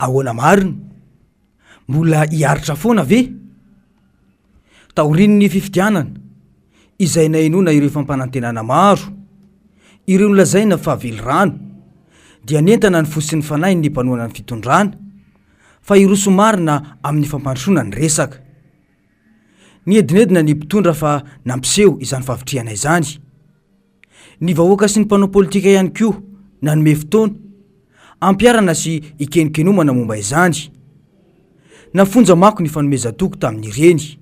Ahoana marina? Mbola hiaritra foana ve? Taorian'ny fifidianana, izay nahenoana ireo fampanantenana maro, ireo nolazaina fa velirano, dia nientana ny fo sy ny fanahin'ny mpanohana ny fitondrana, fa hiroso marina amin'ny fampandrosoana ny resaka. Niedinedina ny mpitondra fa nampiseho izany fahavitrihana izany. Ny vahoaka sy ny mpanao politika ihany koa nanome fotoana hampiharana sy hikenokenomana momba izany. Nafonja manko ny fanomezan-toky tamin'ireny.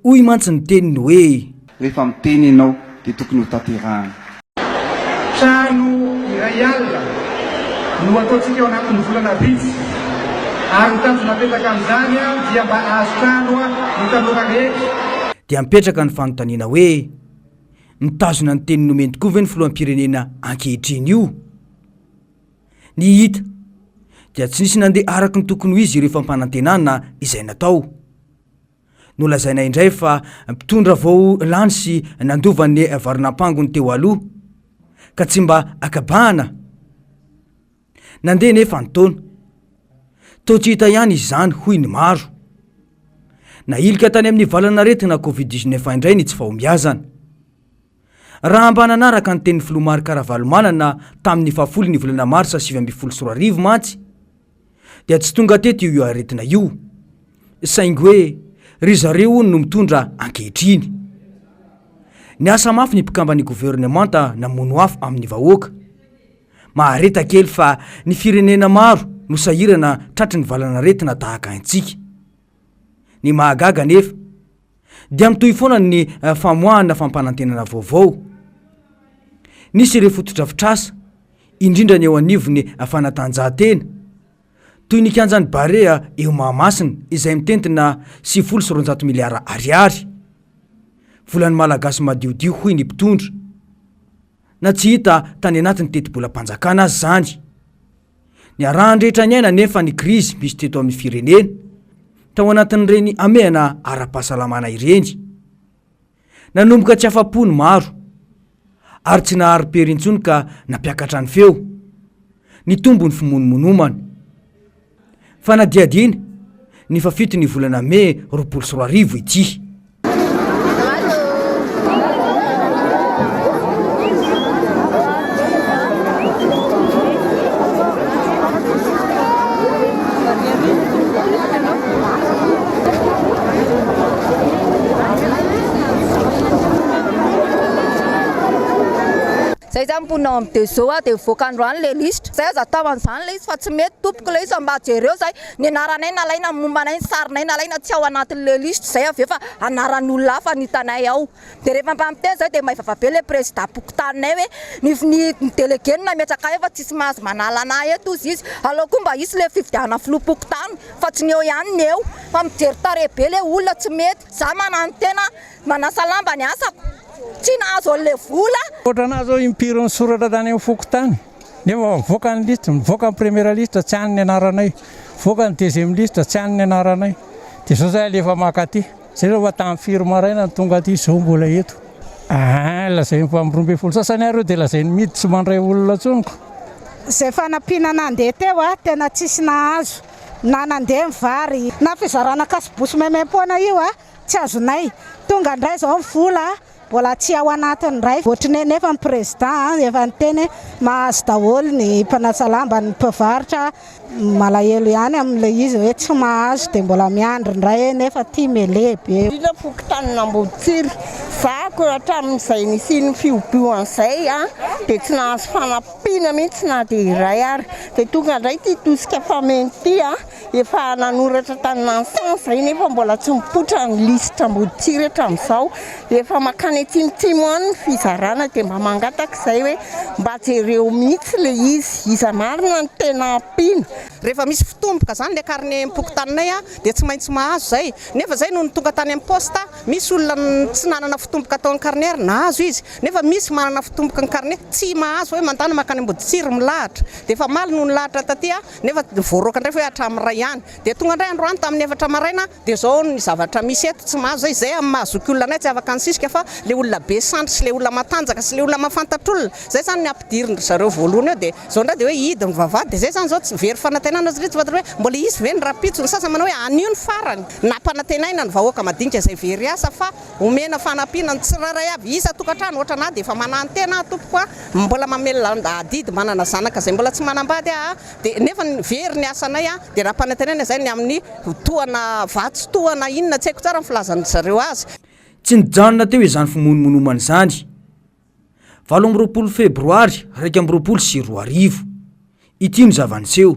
Hoy mantsy ny teniny hoe. Rehefa miteny ianao dia tokony ho tanterahana. Trano 1000 no ataontsika ao anatin'ny volana vitsy ary ny tanjona apetraka amin'izany dia mba hahazo trano ny tanora rehetra. Dia mipetraka ny fanontaniana hoe, Mitazona ny teny nomeny tokoa ve ny filoham-pirenena ankehitriny io? Ny hita dia tsy nisy nandeha araka ny tokony ho izy ireo fampanantenana izay natao. Nolazaina indray fa mpitondra vao lany sy nandova ny varon'ampangony teo aloha ka tsy mba akabahana. Nandeha nefa ny taona. Toa tsy hita ihany izany hoy ny maro. Nahilika tany amin'ny valan'aretina Covid 19 indray ny tsy fahombiazana. Raha mba nanaraka ny tenin'ny filoha Marc Ravalomanana tamin'ny fahafolo ny volana marsa 2019 mantsy dia tsy tonga teto io aretina io. Saingy hoe ry zareo hono no mitondra ankehitriny. Niasa mafy ny mpikamban'ny governemanta namono afo amin'ny vahoaka. Mahareta kely fa ny firenena maro no sahirana tratry ny valan'aretina tahaka antsika. Ny mahagaga anefa dia mitohy foana ny famoahana fampanantenana vaovao. Nisy ireo fotodrafitrasa, indrindra ny eo anivon'ny fanatanjahantena, toy ny kianjan'ny Barea eo Mahamasina izay mitentina 290 miliara ariary. Volan'ny Malagasy madiodio hoy ny mpitondra. na tsy hita tany anatin'ny tetibolam-panjakana aza izany. Niarahan-drehetra niaina anefa ny krizy misy teto amin'ny firenena, tao anatin'ireny hamehana ara-pahasalamana ireny. Nanomboka tsy afa-po ny maro, ary tsy nahari-pery intsony ka nampiakatra ny feo. Nitombo ny fimonomonomana. Fanadihadiana, ny fahafito ny volana mey 2020 ity. Zay zany mponina ao amin'ny Dezo a, dia mivoaka androany le lisitra. Zay aza atao an'izany le izy fa tsy mety tompoko le izy fa mba jereo zay ny anaranay nalaina, ny momba anay, ny sarinay nalaina tsy ao anatin'le lisitra zay avy eo fa anaran'olona hafa no hitanay ao. Dia rehefa mba miteny zay dia maivava be le président-pokotaninay hoe ny ny délégué no nametraka ahy eo fa tsisy mahazo manala anah eto ozy izy. Aleo koa mba hisy le fifidianana filoham-pokontany fa tsy ny eo ihany ny eo fa mijery tarehy be le olona tsy mety. Za mananontena Manasa lamba ny asako. Tsy nahazo an'ilay vola. Ohatranà zao impiry nisoratra tany amin'ny fokontany nefa mivoaka ny lisitra, mivoaka ny première liste tsy any ny anaranay, mivoaka ny deuxième liste tsy any ny anaranay, dia zao zay alefa maka aty, zay zao fa tamin'ny firy maraina no tonga aty, zao mbola eto. Aa lazainy fa amin'ny 12 sasany ary eo dia lazainy mihidy tsy mandray olona intsony ko. Izay fanampiana nandeha teo tena tsisy nahazo na nandeha ny vary na fizarana kasibosy maimaimpoana io Tsy azonay. Tonga indray izao ny vola, mbola tsy ao anatiny indray. Ohatry ny hoe nefa ny président efa niteny hoe mahazo daholo ny mpanasa lamba, ny mpivarotra. Malahelo ihany amin'ilay izy hoe tsy mahazo dia mbola miandry indray nefa ity mêlée be. Indrindra fokontanin'Amboditsiry. Za ko hatramin'izay nisian'ny fihobiana izay dia tsy nahazo fanampiana mihitsy na dia iray ary. Dia tonga indray ity tosika fameno ity. Efa nanoratra tany Nansan zay nefa mbola tsy mipoitra ny lisitra Amboditsiry hatramin'izao. Efa mankany atsimotsimo any ny fizarana dia mba mangataka izay hoe mba jereo mihitsy ilay izy, iza marina no tena ampiana. Rehefa misy fitomboka izany ilay carnet-m-pokotaninay dia tsy maintsy mahazo izay. Nefa izay nony tonga tany amin'ny poste, misy olona tsy nanana fitomboka tao amin'ny carnet ary nahazo izy. Nefa misy manana fitomboka ny carnet tsy mahazo hoe mandana mankany Amboditsiry milahatra. Dia efa omaly no nilahatra taty Nefa voaroaka indray fa hoe hatramin'ny iray ihany. Dia tonga indray androany tamin'ny efatra maraina dia izao ny zavatra misy eto, tsy mahazo izay. Izay amin'ny maha zokiolona anay tsy afaka nisisika fa ilay olona be sandry sy ilay olona matanjaka sy ilay olona mahafantatr'olona. Izay izany ny ampidirin-dry zareo voalohany eo dia izao indray dia hoe hidy ny vavahady dia izay izany izao tsy very. fanantenana satria tsy fantatra hoe mbola hisy ve ny rahampitso. Ny sasany manao hoe anio ny farany. Nampanantenaina ny vahoaka madinika izay very asa fa omena fanampiana ny tsirairay avy isan-tokantrano. Ohatranà dia efa manantena aho tompoko a, mbola mamelona adidy manana zanaka izay mbola tsy manambady aho dia nefa very ny asanay dia nampanantenaina izay ny amin'ny tohana vatsy tohana inona tsy haiko tsara ny filazan-dry zareo azy. Tsy nijanona teo izany fimonomonomana izany. 28 febroary 2021. Ity no zava-niseho.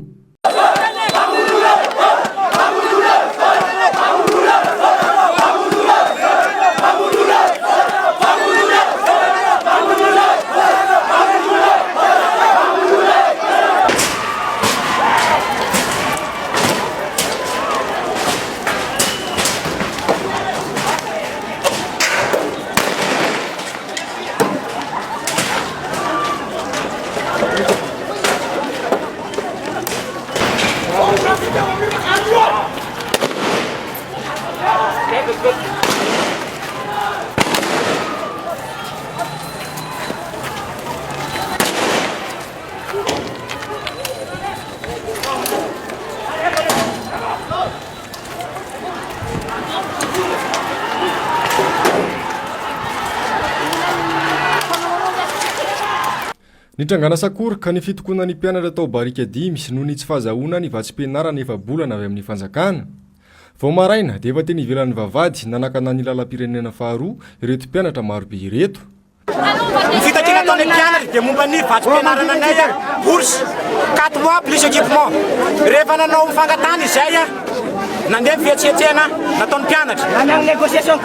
Nitrangana sakoroka ny fitokonan'ny mpianatra tao Barikadimy noho ny tsy fahazahoana ny vatsim-pianarana efa-bolana avy amin'ny fanjakana. Vao maraina dia efa teny ivelan'ny vavahady nanakana ny lalam-pirenena faharoa ireto mpianatra marobe ireto. Ny fitakiana ataon'ny mpianatra dia momba ny vatsim-pianarana anay, bourse, quatre mois plus équipement. Rehefa nanao fangatahana izay, nandeha ny fihetsiketsehana nataon'ny mpianatra.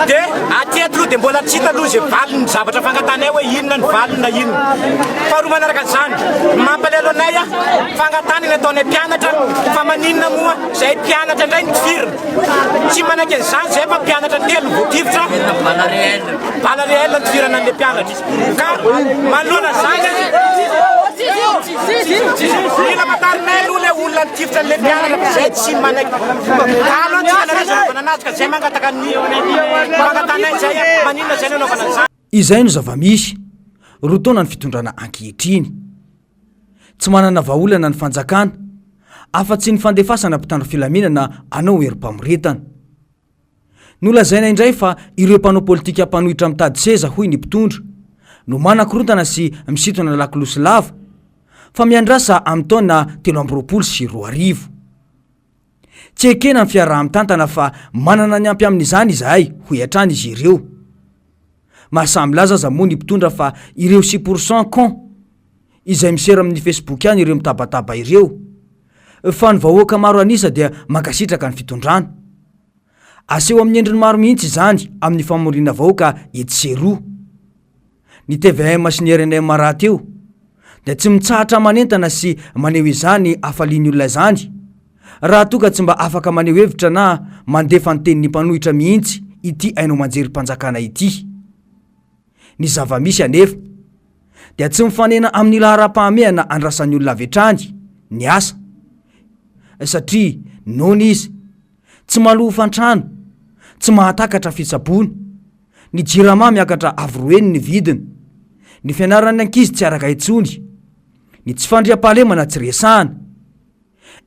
Dia hatreto aloha dia mbola tsy hita aloha izay valin'ny zavatra fangatahanay hoe inona ny valiny na inona. Faharoa manaraka an'izany, ny mampalahelo anay, fangatahana ny ataonay mpianatra fa maninona moa izay mpianatra indray no tifirina. Tsy manaiky an'izany izay fa mpianatra telo voatifitra. Bala réel ny tifirana an'ilay mpianatra. Ka manoloana izany, mila fantarinay aloha ilay olona nitifitra an'ilay mpianatra fa izay tsy manaiky. Dahalo tsy fanareo izay nanaovana anazy ka izay mangataka ny fangatanay izay, maninona izay nanaovana an'izany. Izay no zava-misy, roa taona ny fitondrana ankehitriny. Tsy manana vahaolana ny fanjakana, afa-tsy ny fandefasana mpitandro filaminana hanao herim-pamoretana. Nolazaina indray fa ireo mpanao politika mpanohitra mitady seza hoy ny mpitondra no manakorontana sy misintona lakolosy lava fa miandrasa amin'ny taona 2023. Tsy ekena ny fiaraha-mitantana fa manana ny ampy amin'izany izahay hoy hatrany izy ireo. Mahasahy milaza aza moa ny mpitondra fa ireo six pour cent con izay misera amin'ny facebook ihany ireo mitabataba ireo fa ny vahoaka maro an'isa dia mankasitraka ny fitondrana. Aseho amin'ny endriny maro mihitsy izany amin'ny famoriana vahoaka etsy sy eroa. Ny tvm sy ny rnm rahateo dia tsy mitsahatra manentana sy maneho izany hafalian'ny olona izany raha toa ka tsy mba afaka maneho hevitra na mandefa ny tenin'ny mpanohitra mihitsy ity haino aman-jerim-panjakana ity. Ny zava-misy anefa dia tsy mifanena amin'ny laharam-pahamehana andrasan'ny olona avy hatrany ny asa satria noana izy, tsy mahaloa hofan-trano, tsy mahatakatra fitsaboana, ny jirama miakatra avo roa heny ny vidiny, ny fianaran'ny ankizy tsy araka intsony, ny tsy fandriampahalemana tsy resahana.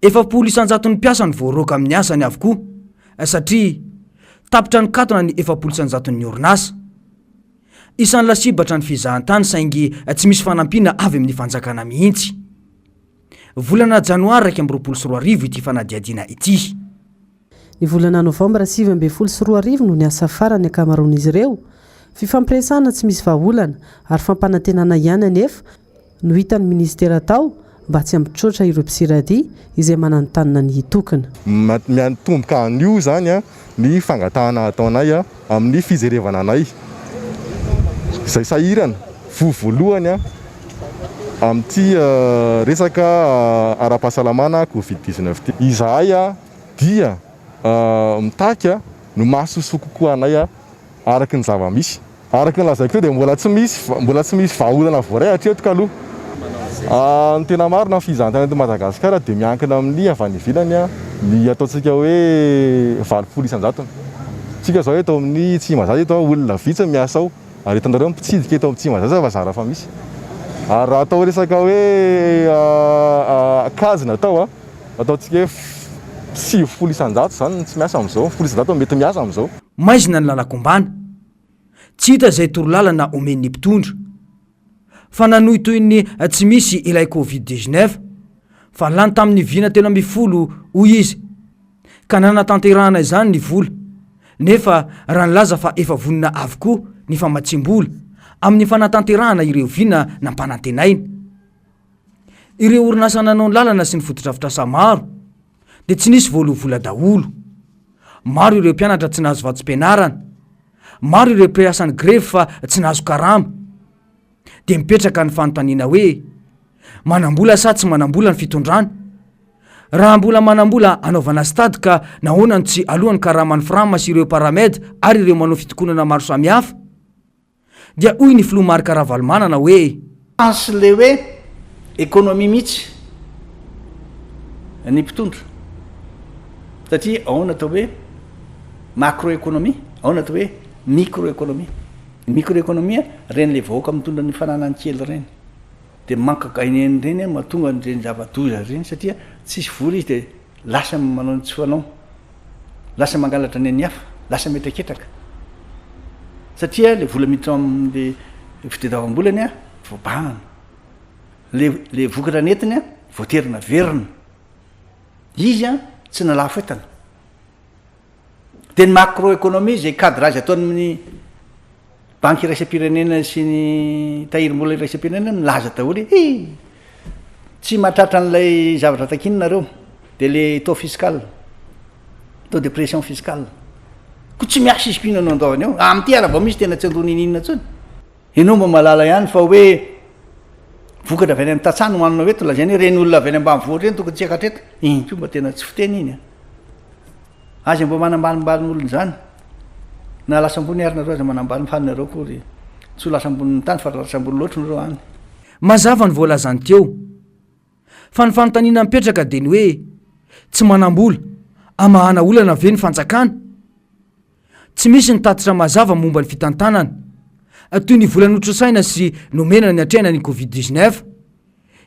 40 isan-jaton'ny mpiasa no voaroaka amin'ny asany avokoa satria tapitra nikatona ny 40 isan-jaton'ny orinasa. Isan'ny lasibatra ny fizahantany saingy tsy misy fanampiana avy amin'ny fanjakana mihitsy. Volana janoary 2021 ity fanadihadiana ity. Ny volana novambra 2019 no niasa farany ny ankamaroan'izy ireo. Fifampiresahana tsy misy vahaolana ary fampanantenana ihany anefa no hitan'ny minisitera atao mba tsy hampitroatra ireo mpiseradia izay mananontanona ny hitokona. Miantomboka anio izany ny fangatahana ataonay amin'ny fijerevana anay izay sahirana voa voalohany amin'ity resaka ara-pahasalamana covid 19 ity. Izahay dia mitaky ny mahasosoa kokoa anay araka ny zava-misy. Araka ny lazaiko teo dia mbola tsy misy mbola tsy misy vahaolana voaray hatreto kaloha. Ny tena marina ny fizahantany eto Madagasikara dia miankina amin'ny avy any ivelany ny ataontsika hoe 80 isan-jatony. Tsika izao eto amin'ny Tsimbazaza eto olona vitsy no miasa ao ary hitanareo ny mpitsidika eto amin'ny Tsimbazaza fa zara fa misy. Ary raha atao resaka hoe kajy no atao. Ataontsika hoe 90 isan-jato izany no tsy miasa amin'izao, 10 isan-jato no mety miasa amin'izao. Maizina ny lalan-kombana. Tsy hita izay torolalana omen'ny mpitondra. Fa nanohy toy ny tsy misy ilay Covid 19 fa lany tamin'ny vina 13 hoy izy ka nanatanterahana izany ny vola nefa raha nilaza fa efa vonona avokoa ny famatsiam-bola amin'ny fanatanterahana ireo vina nampanantenaina. Ireo orinasa nanao ny lalana sy ny fotodrafitrasa maro dia tsy nisy voaloa vola daholo. Maro ireo mpianatra tsy nahazo vatsim-pianarana. Maro ireo mpiasan'ny grevy fa tsy nahazo karama. Dia mipetraka ny fanontaniana hoe, manam-bola sa tsy manam-bola ny fitondrana? Raha mbola manam-bola hanaovana stade ka nahoana no tsy aloa ny karaman'ny Fram sy ireo Paramed ary ireo manao fitokonana maro samihafa? Dia hoy ny filoha Marc Ravalomanana hoe. Sens le hoe économie mihitsy ny mpitondra satria ao ny atao hoe macro-économie, ao ny atao hoe micro-économie. Ny micro-économie reny le vahoaka mitondra ny fananany kely reny de manque à gagner an'ireny mahatonga an'ireny zava-doza ireny satria tsisy vola izy de Lasa manao ny tsy fanao, lasa mangalatra ny an'ny hafa, lasa mihetraketraka. Satria le vola miditra ao amin'le fitadiavam-bolany a, voabahana. Le le vokatra nentiny a, voatery naverina. Izy a, tsy nalafo entana. De ny macro-économie izay cadrage ataon'ny Banky iraisam-pirenena sy ny tahirim-bola iraisam-pirenena milaza daholo hoe hi! Tsy mahatratra an'ilay zavatra takiana nareo, de le taux fiscal, taux de pression fiscale. Koa tsy miasa izy koa inona no andoavany eo? Amin'ity ara vao misy tena tsy andoa niniana intsony. Ianao mba mahalala ihany fa hoe vokatra avy any amin'ny tantsaha no hohaninao eto, lazaina hoe ireny olona avy any ambanivohitra ireny tokony tsy hiakatra eto. Iny koa mba tena tsy fiteny iny an. Aza mba manambanimbanin'olona izany. Na lasa ambony ary nareo aza manambany fa nareo akory tsy ho lasa ambonin'ny tany fa lasa ambony loatra nareo any. Mazava ny voalazany teo. Fa ny fanontaniana mipetraka dia ny hoe, tsy manam-bola hamahana olana ve ny fanjakana? Tsy misy ny tatitra mazava momba ny fitantanana, toy ny vola notrosaina sy nomena niatrehana ny Covid 19,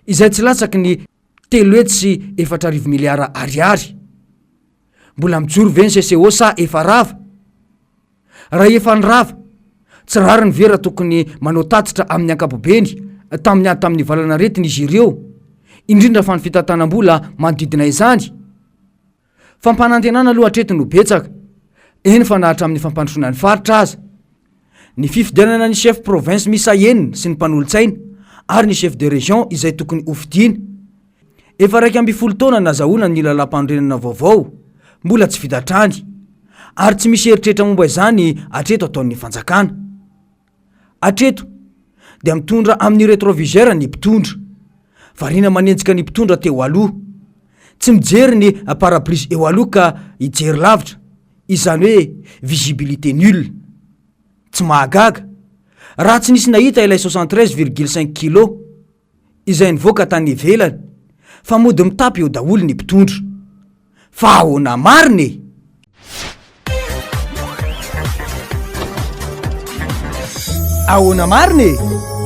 izay tsy latsaky ny 4300 miliara ariary. Mbola mijoro ve ny CCO sa efa rava? Raha efa nirava, tsy rariny ve raha tokony manao tatitra amin'ny ankapobeny tamin'ny ady tamin'ny valanaretina izy ireo, indrindra fa ny fitantanam-bola manodidina izany? Fampanantenana aloha hatreto no betsaka, eny fa na hatramin'ny fampandrosoana ny faritra aza. Ny fifidianana ny chef province miisa enina sy ny mpanolotsaina ary ny chef de région izay tokony hofidiana. Efa 11 taona nazahoana ny lalàmpanorenana vaovao, mbola tsy vita hatrany. Ary tsy misy eritreritra momba izany hatreto ataon'ny fanjakana. Hatreto dia mitondra amin'ny rétroviseur ny mpitondra. Variana manenjika ny mpitondra teo aloha. Tsy mijery ny pare-brise eo aloha ka hijery lavitra, izany hoe visibilité nulle. Tsy mahagaga raha tsy nisy nahita ilay 73 virgule cinq kilos. izay nivoaka tany ivelany fa mody mitapy eo daholo ny mpitondra. Fa ahoana marina e? Ahoana marina e?